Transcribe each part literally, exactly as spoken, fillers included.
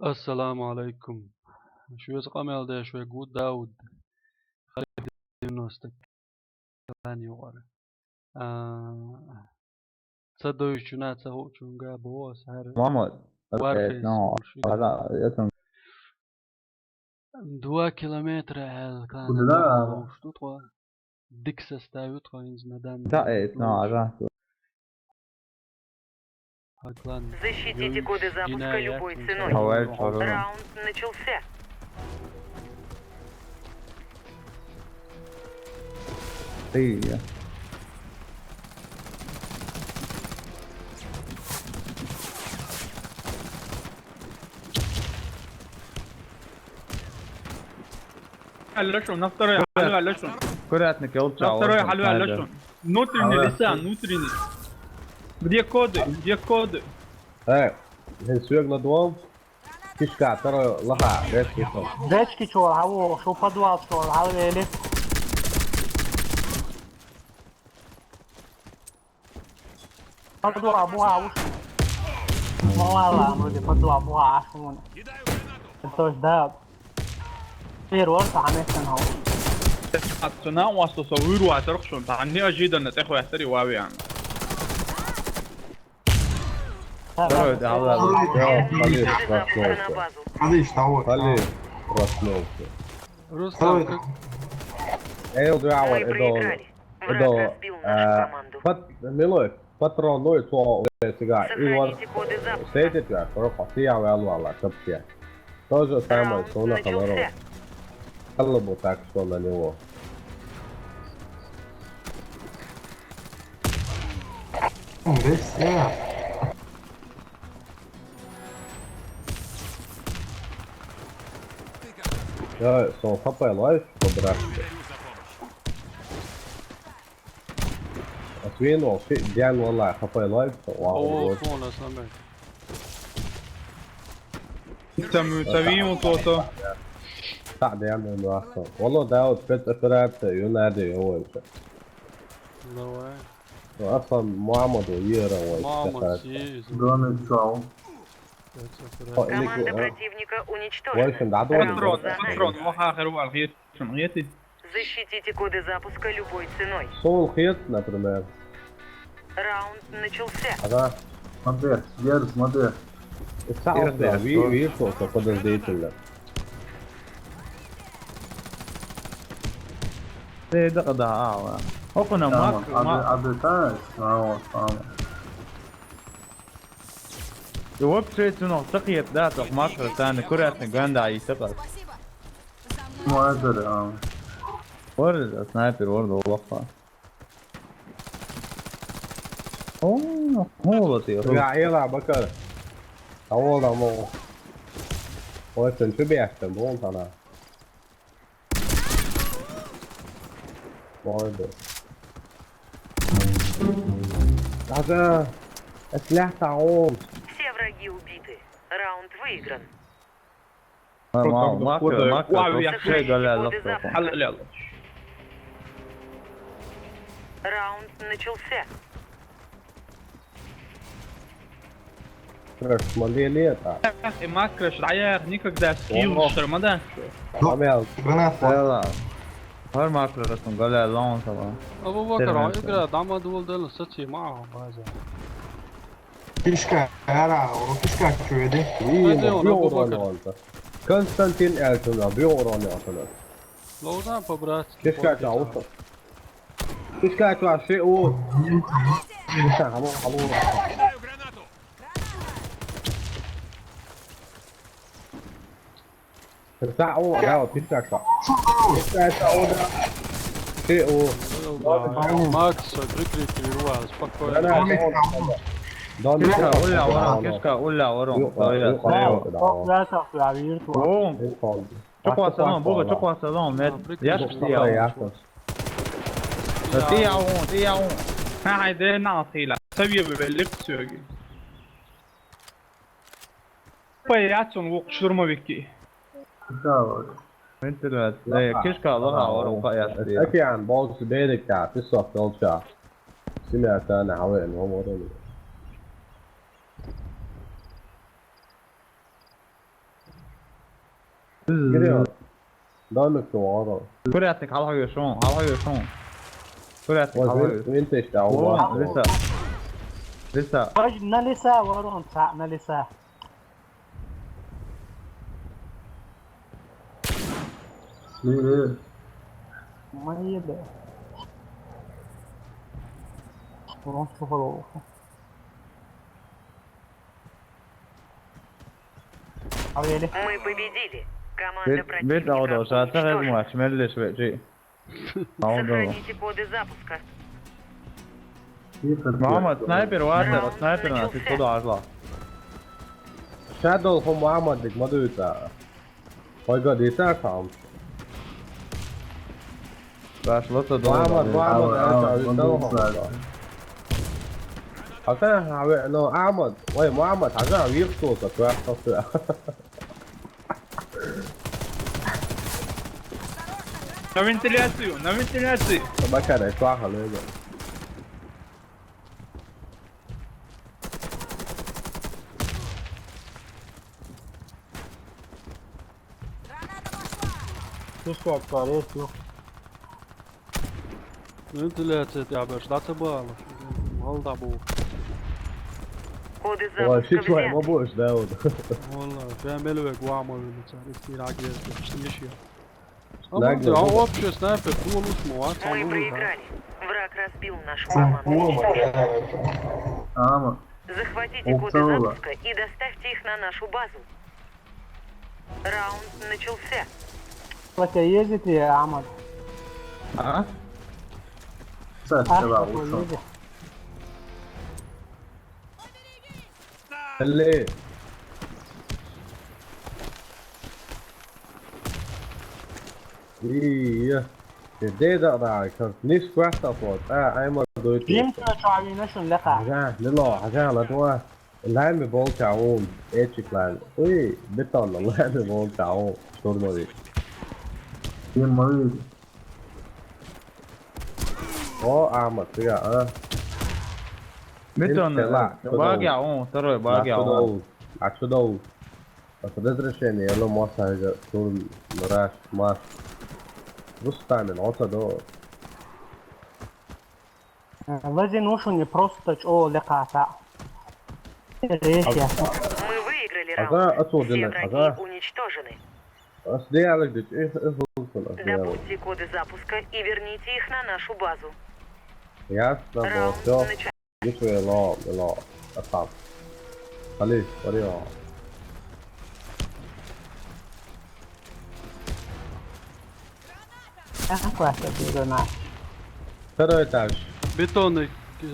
Ассаламу алайкум. Шуэца къамел деш вай гу Дауд. Халид девяносто клан югъар. А, ца дойчуна, ца хучунга бос, хар. Мама, Warface, это, ну, больше да, это. Два километра, э, клан. Куда? Что такое? Дик составит, хо, не знаю, да, да, это, ну, ага. Защитите коды запуска любой ценой. Раунд начался. Ты, я. Алло, что, на второй, алло, алло, что? Аккуратно, кел. На второй, алло, алло, что? Внутренний, лиса, внутренний. Где коды? Где коды? Э, я свег на дом. Кишка, второй, лоха, резко. Дечки чё, а во, шо подвал, что, а, вели? Подвал, буха, уж. Ну, ладно, вроде подвал, буха, аж вон. Это ж, да. Первый раз, а, место на. Отсюда у вас то со выру, а торг шо, да, неожиданно, ты хуя, смотри, вави, а. Второй, да, ладно. Всё, Халид проснулся. Халид, что вот? Халид проснулся. Рустам, как? Эй, Дауд, это, это, э, пат-, милой, патрон, ну и то, э, сига, и вот, светит, я, короче, я, я, я, я, я. То же самое, что на Хамарова. Алло, вот так, что на него. Здесь, э. Я, со, хапай лайф, подраски. Отвинул, фи-, дян валлахи, хапай лайф, вау, вот. О, клон, а самый. Там, там, вон то-то. Так, дян, ну, ахо. Валло, да, вот спецоперация, Юнайды, его это. Давай. Ну, а сам Мамаду, Ера, вот, Мама, сейчас. Съездил. Да, ну, чё? Спецоперация. О, или команда ку-, э, противника уничтожена. Вольфен, да, да, да. Патрон, патрон, ваха, хервал, хер. Шуну гети. Защитите коды запуска любой ценой. Сол хет, например. Раунд начался. Ага. Смотри, Герд, смотри. Исаул, да, ви-, вижу, что подозрительно. Ты да, да, а, ладно. Окуна, мак, мак. Обе-, обе-, да, а, вот, а, вот. И вообще, цунох, так я, да, так макро, таны, курятны, ганда, и так. Снайпер, а. Вор, снайпер, вор, да, лоха. О, молот я. Я, я, бакар. А вот там, о. Ой, ты чё бьёшь там, вон она. Молодец. Даже, это лето, а он. Все враги убиты. Раунд выигран. Нормально, Макро, Макро, Макро, Макро, Макро, Макро, Макро, Макро. Раунд начался. Краш, смотри, лето. Эх, и Макро, шрая, никогда скилл, шармада. Граната. Да ладно. Гар Макро, раз он голя, лаун, сама. Абу Бакр, игра, дама дул дел, сочи, ма, база. Кишка, ара, о, кишка, что веди? Пойдём, Абу Бакр. Константин Эльтонов, бьёрон Эльтонов. Лоуда по-братски. Кишка, это ауса. Кишка, это вообще, о. Кишка, алло, алло. Кишка, о, да, вот, кишка, что? Кишка, это, о, да. Ты, о. Макс, прикрыть его, спокойно. Да, да, да, да. Кишка, уля, ворон, кишка, уля, ворон. Ё, ё, ё, ё, ё. О. Çok varsa lan, baba, çok varsa lan, Met. Yat işte ya. Yat. Ти я он, ти я он. Ха, хайде на хила. Сабия бе белли ксёги. Паяцун вук шурма вики. Мен тилат. Э, кишка Аллаха, ора ука яс. Океан, болчу берик та, песок, толча. Симя та на хаве, но морон. Гирион. Домик чу вара. Курятник хьалхаве шун, хьалхаве шун. Курятник хьалхаве. Винтеш да. О, лиса. Лиса. Аж на лиса ворон ца, на лиса. Мгм. Мои да. Ворон чухало. Авели. Мы победили. Команда противника уничтожена. Сохраните коды запуска. Мама, снайпер, ватер, снайпер нас и туда ажла. Шадол хо Мухаммад дик мадуйта. Ой, гадита кам. Баш лота дома. Мухаммад, Мухаммад, ай, ай, ай, ай. Ака, аве, но, Ахмад. Ой, Мухаммад, ака, вир что-то, квахта. На вентиляцию, на вентиляцию. Собака, дай, плохо, ну, иди. Кусок порезал. Вентиляция тебя беш, да ты бал. Валда бу. Коды запуска взяты. Ой, шиш вай, ма бош, да, вот. Валла, я мелвек вама вилица, исти рагез, что ещё? А вообще снайпер, ту лучше, а? Мы проиграли. Враг разбил нашу команду. Ама. Захватите коды запуска и доставьте их на нашу базу. Раунд начался. Хотя ездите, Ахмад. А? Саш, давай, ушёл. Ле. Ия. Деда да, как не скваста вот. А, ай ма дойти. Дим чё, чё, а вина шун леха. Ага, не ло, ага, ладуа. Лайме болча он, эчик лайн. Уй, бетонно, лайме болча он, штурмовик. Дим ма вижу. О, Ахмад, ты, а? Бетонно, багя он, второй багя он. Отсюда. Отсюда. Подозрение, я ломался, я штурм, раш, маш. Рустамин, отсюда. Лазин ушуни просто чё леката. Рехи. Мы выиграли раунд. Все враги уничтожены. Добудьте коды запуска и верните их на нашу базу. Ясно, всё. Раунд начался. Ничего, ло, ло, атак. Али, али, ло. Ах, классно, ты до нас. Второй этаж. Бетонный.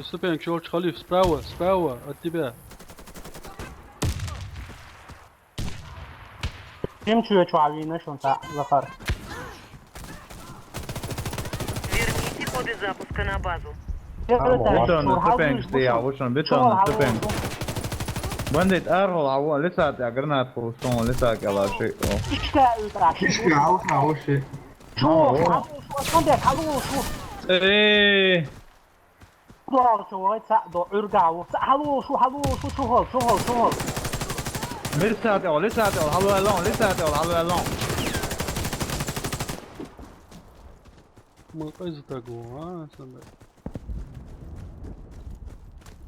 Ступенька, чёрт, халиф, справа, справа от тебя. Ким чуя чуавина шунта, Захар? Верните коды запуска на базу. Бетонный ступенька, я вышел, бетонный ступенька. Бандит, аргол, а вот, лисат, я гранат, хулсон, лисат, я лаши. Ишка, ишка, а вот, а вот, ши. Чё, а вот, шо, смотри, а вот, шо. Эй. Дуал чугъай цаъ до, гӀургаву. Цаъ хьалушу, хьалушу, чухал, чухал, чухал. Лисател, лисател, хьалуэлон, лисател, хьалуэлон. Ма къиза таго, а, сабай.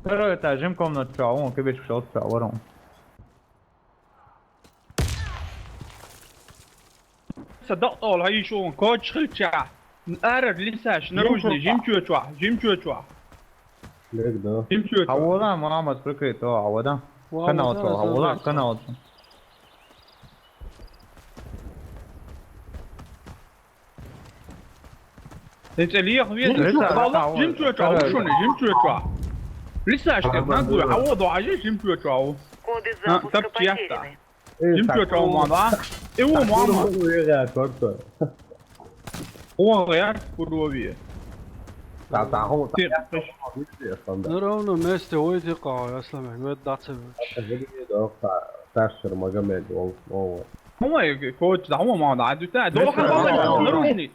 Второй этаж, им комнату чугъа, вон, кибиш шалт чугъа, варон. Са дакътал хьайишун, кочхилча. Арар лисаш, наружный, жимчуачва, жимчуачва. Лег, да. Жимчуачва. Хьавола, Мухаммад, прикрыто, хьавода. Канал цо, хьавола, канал цо. Эцелиях везде. Жимчуачва, ушуни, жимчуачва. Лисаш, нагуй, хьавода, ажи жимчуачва. Коды запуска потеряны. Жимчуачва мана. Э, у мама. Ура, корта. О, я курови. Та, та, хо, та, я, та, хо, видите, я стандарт. Ну, ровно вместе уйти, ка, я сломаю, вот даться. Та, видите, да, та, Ташер Магомед, ол, ол. Хумай, коч, да, хумай, мама, да, дюта, да, хумай, наружный.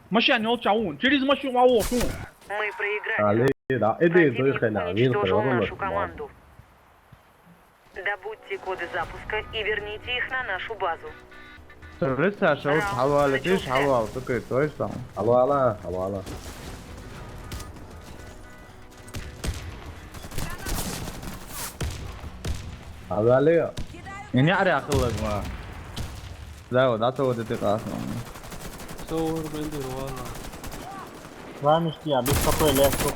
Машина не улчаун, через машину ваошун. Мы проиграли. Али, да, иди, противник уничтожил нашу команду. Добудьте коды запуска и верните их на нашу базу. Лиса шоу, хьалвала, тиш, хьалвала, сукай, той сам. Хьалвала, хьалвала. Хьалвала. Ини ари ахыллаг ма. Да, вот, а то вот это классно. Саур бендер вала. Ладно, я без такой легко.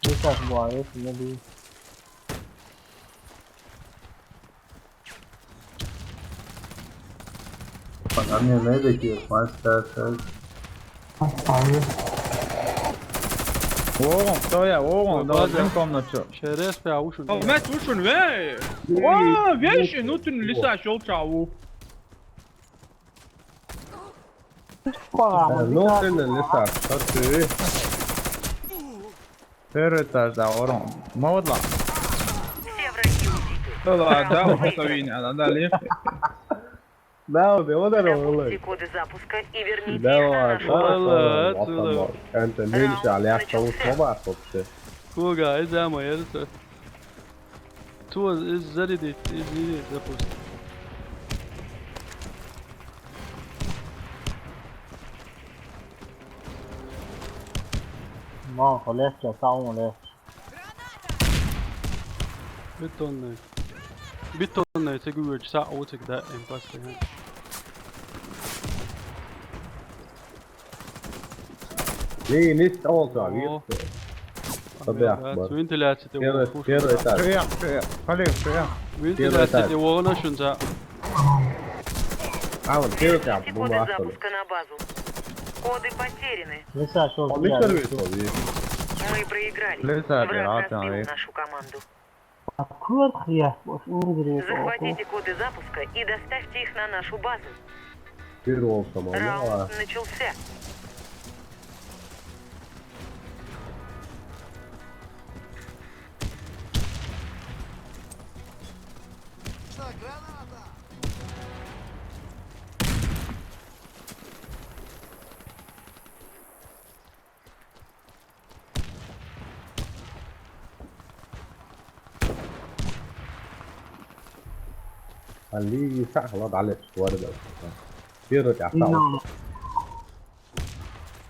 Лиса ж была, если не бы. Пацаны, найдите их, мастер, Oğlum, кто я? Oğlum, Baba, doğru komnaçı. Şeref ya, uşun. Ahmet, uşun, ve. Aa, ve işin, utun, Lisa, şol çavu. Ну, ты на лесах, что ты? Первый этаж, да, урон. Молодла. Все враги убиты. Да ладно, да, Раунд выигран. Установи, надо, да, легче. Да, вот, вот это Добудьте было. Коды запуска и верните Да их на ладно, нашу базу. Ладно, ладно, ладно. Раунд начался. Слабо вообще. Кога, это моя, это. Кто из зарядить, из зарядить запустить. Ман, легче, самый легче. Бетонный. Бетонный, це говорить, са оцик, да, импасный. Линис олса, О. Вирт. Tabii, Amigo, bak. Ventilasyonu Первый, первый этаж. Şuraya, şuraya. Kalıyor, şuraya. Первый этаж. Ventilasyonu oğluna şunca. А, вот первый этаж, Верните коды запуска на базу. Коды потеряны. Лиса, что Он не первый, что ли? Мы проиграли. Лиса, Враг разбил нашу команду. Откуда я? Вот, не верю. Захватите коды запуска и доставьте их на нашу базу. Первый он сам, Раунд начался. Али сахла дале шварда. Первый тя сау.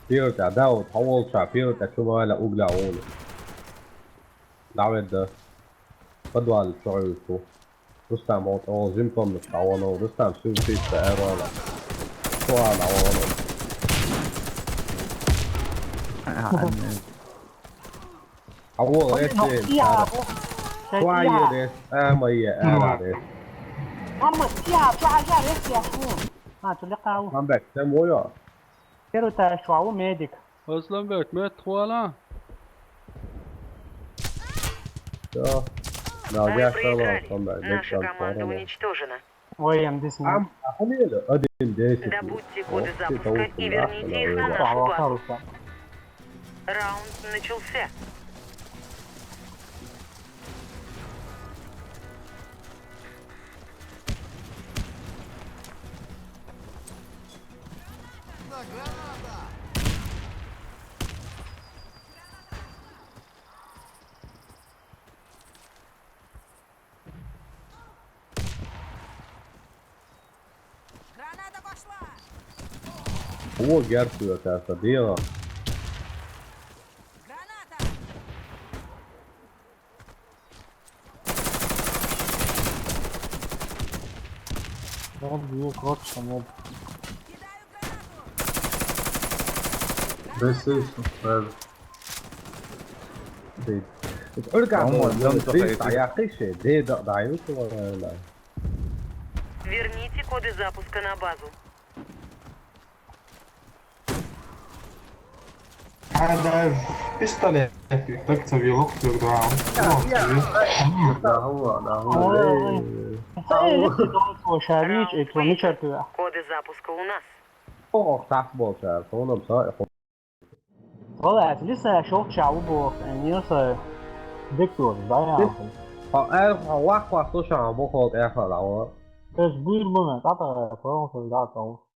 Первый тя да, вот, хавол ша, первый тя чувала угля он. Давид да. Подвал чую. Рустам, вот, о, зимтом на кого, ну, Рустам, всю чисто, эрола. Ладно, он. А, нет. А вот, это, я, Хуа я, да, а, моя, а, да. Мама, я, я, я, я, я, я. А, ты легко. Come back, там моя. Первый тя швау медик. Асланбек, мет хуала. Всё. Да, Вы я проиграли. Асланбек, Наша команда уничтожена. Ой, я здесь. Ам, а хули это? Один десять. Добудьте коды запуска и верните их на нашу базу. Раунд начался. Граната пошла! О, герцу это, это дело. Граната! Ладно, ну, короче, там вот. Кидаю гранату! Бесись, правильно. Өлгән Ама, җан да тәхәй. Аяк ише, де да, да, юк, вала. Верните коды запуска на базу. А, да, пистолет, так цавилок, да. Я, я, да, да, да, да. Ой, ой, ой. Шавич, и то не чертуя. Коды запуска у нас. О, так был, так, он нам. Валлай, Лиса, я шёл чаву бо, не знаю, диктор, да, я. А, э, вах, вах, слушай, а бо холод, э, холод, а вот. То есть, будет, блин, это, это, это, это, это.